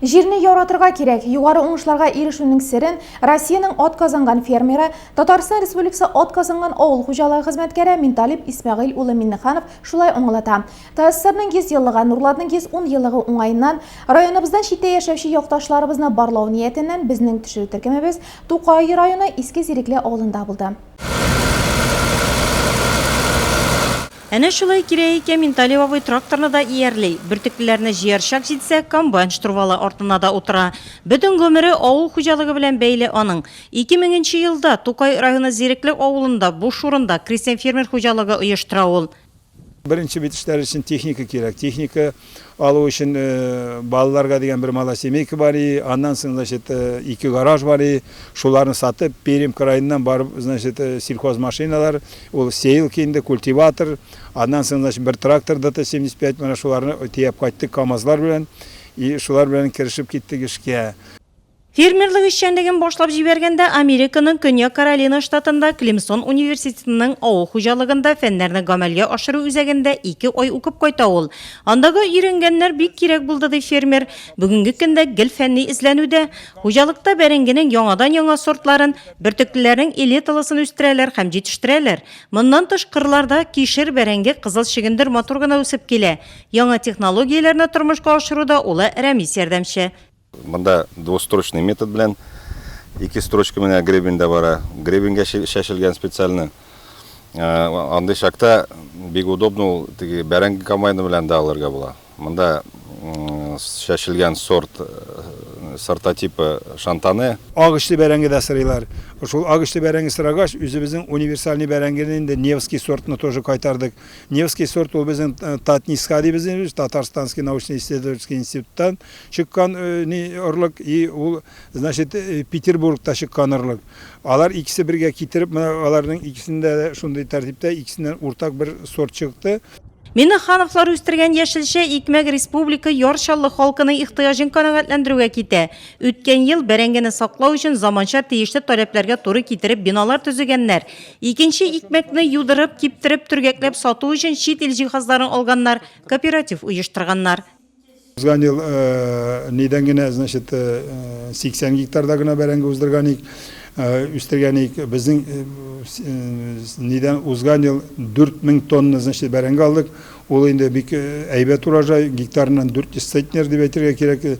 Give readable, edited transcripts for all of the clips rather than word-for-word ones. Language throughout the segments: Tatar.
Җирне яратырга кирәк. Югары уңышларга ирешүнең серен Россиянең атказанган фермеры, Татарстан Республикасы атказанган авыл хуҗалыгы хезмәткәре Минталип Исмәгыйль улы Миннеханов шулай аңлата. ТАССРның 100 еллыгы, Нурлатның 110 еллыгы уңаеннан районыбыздан читтә яшәүче якташларыбызны барлау ниятеннән безнең төшерү төркемебез Тукай районы Иске Зирекле авылында булды. Әнә шулай кирәк икән, Минталип абый тракторны да иярли, бөртеклеләрне җыяр чак җитсә, комбайн штурвалы артына да утыра. Бөтен гомере авыл хуҗалыгы белән бәйле аның. 2000 нче елда Тукай районы Зирекле авылында буш урында крестьян-фермер хуҗалыгы оештыра ул. Беренче бит эшләр өчен техника кирәк. Техника алу өчен балаларга дигән бер малосемейка бар и, аннан соң, значит, ике гараж бар и, шуларны сатып, Пермь краеннан барып, значит, сельхозмашиналар, ул сеялка инде, культиватор, аннан соң, значит, бер трактор ДТ-75, менә шуларны төяп кайттык КАМАЗлар белән, и шулар белән керешеп киттек эшкә. Фермерлык эшчәнлеген башлап җибәргәндә Американың Көньяк Каролина штатында Клемсон университетының авыл хуҗалыгында фәннәрне гамәлгә ашыру үзәгендә ике ай укып кайта ул. Андагы өйрәнгәннәр бик кирәк булды, ди фермер. Бүгенге көндә гел фәнни эзләнүдә. Хуҗалыкта бәрәңгенең яңадан-яңа сортларын, бөртеклеләрнең элиталысын үстерәләр һәм җитештерәләр. Моннан тыш, кырларда кишер, бәрәңге, кызыл чөгендер матур гына үсеп килә. Яңа технологияләрне тормышка ашыруда улы Рәмис ярдәмче. Монда двустрочный метод белән ике строчка менә гребеньдә бара. Гребеньгә чәчелгән специально. Андый чакта бик удобно ул теге бәрәңге комбайны белән дә алырга була. Монда чәчелгән сорт, сортотипы Шантане. Ак эчле бәрәңге дә сырыйлар. Шул ак эчле бәрәңге сырагач, үзебезнең универсальный бәрәңгене инде Невский сортны тоже кайтардык. Невский сорт ул безнең Татниска дибез инде, Татарстанский научно-исследовательский институттан чыккан ни орлык и ул, значит, Петербургта чыккан орлык. Алар икесе бергә китереп, менә аларның икесендә дә шундый тәртиптә икесеннән уртак бер сорт чыкты. Миннехановлар үстергән яшелчә икмәк республика Яр Чаллы халкының ихтыяҗын канәгатьләндерүгә китә. Үткән ел бәрәңгене саклау өчен заманча тиешле таләпләргә туры китереп биналар төзегәннәр. Икенче икмәкне юдырып, киптереп, төргәкләп сату өчен чит ил җиһазларын алганнар, кооператив оештырганнар. Узган ел нидән генә, значит, 80 гектарда гына бәрәңге уздырган ик, үстергән ик. Безнең нидән узган ел 4000 тонна, значит, бәрәңге алдык. Ул инде бик әйбәт урожай, гектарыннан 400 центнер дип әйтергә кирәк.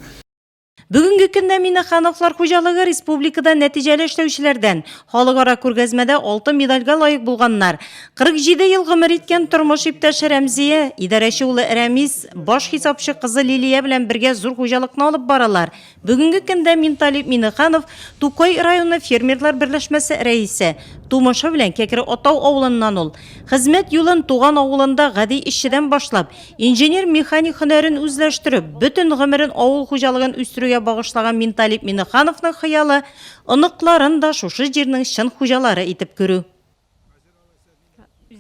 Бүгенге көндә Минехановлар хуҗалыгы республикада нәтиҗәле эшләүчеләрдән. Халыкара күргәзмәдә алтын медальгә лаек булганнар. 47 ел гомер иткән тормыш иптәше Рәмзия, идарәче улы Рәмис, баш хисапчы кызы Лилия белән бергә зур хуҗалыкны алып баралар. Бүгенге көндә Минталип Минеханов Тукай районы фермерлар берләшмәсе рәисе. Тумышы белән Кәкре Атау авылыннан ул. Хезмәт юлын туган авылында гади эшчедән башлап, Инженер-механик һөнәрен үзләштереп, бөтен гомерен авыл хуҗалыгын үстерүгә багышлаган Минталип Минехановның хыялы, оныкларын да шушы җирнең чын хуҗалары итеп күрү.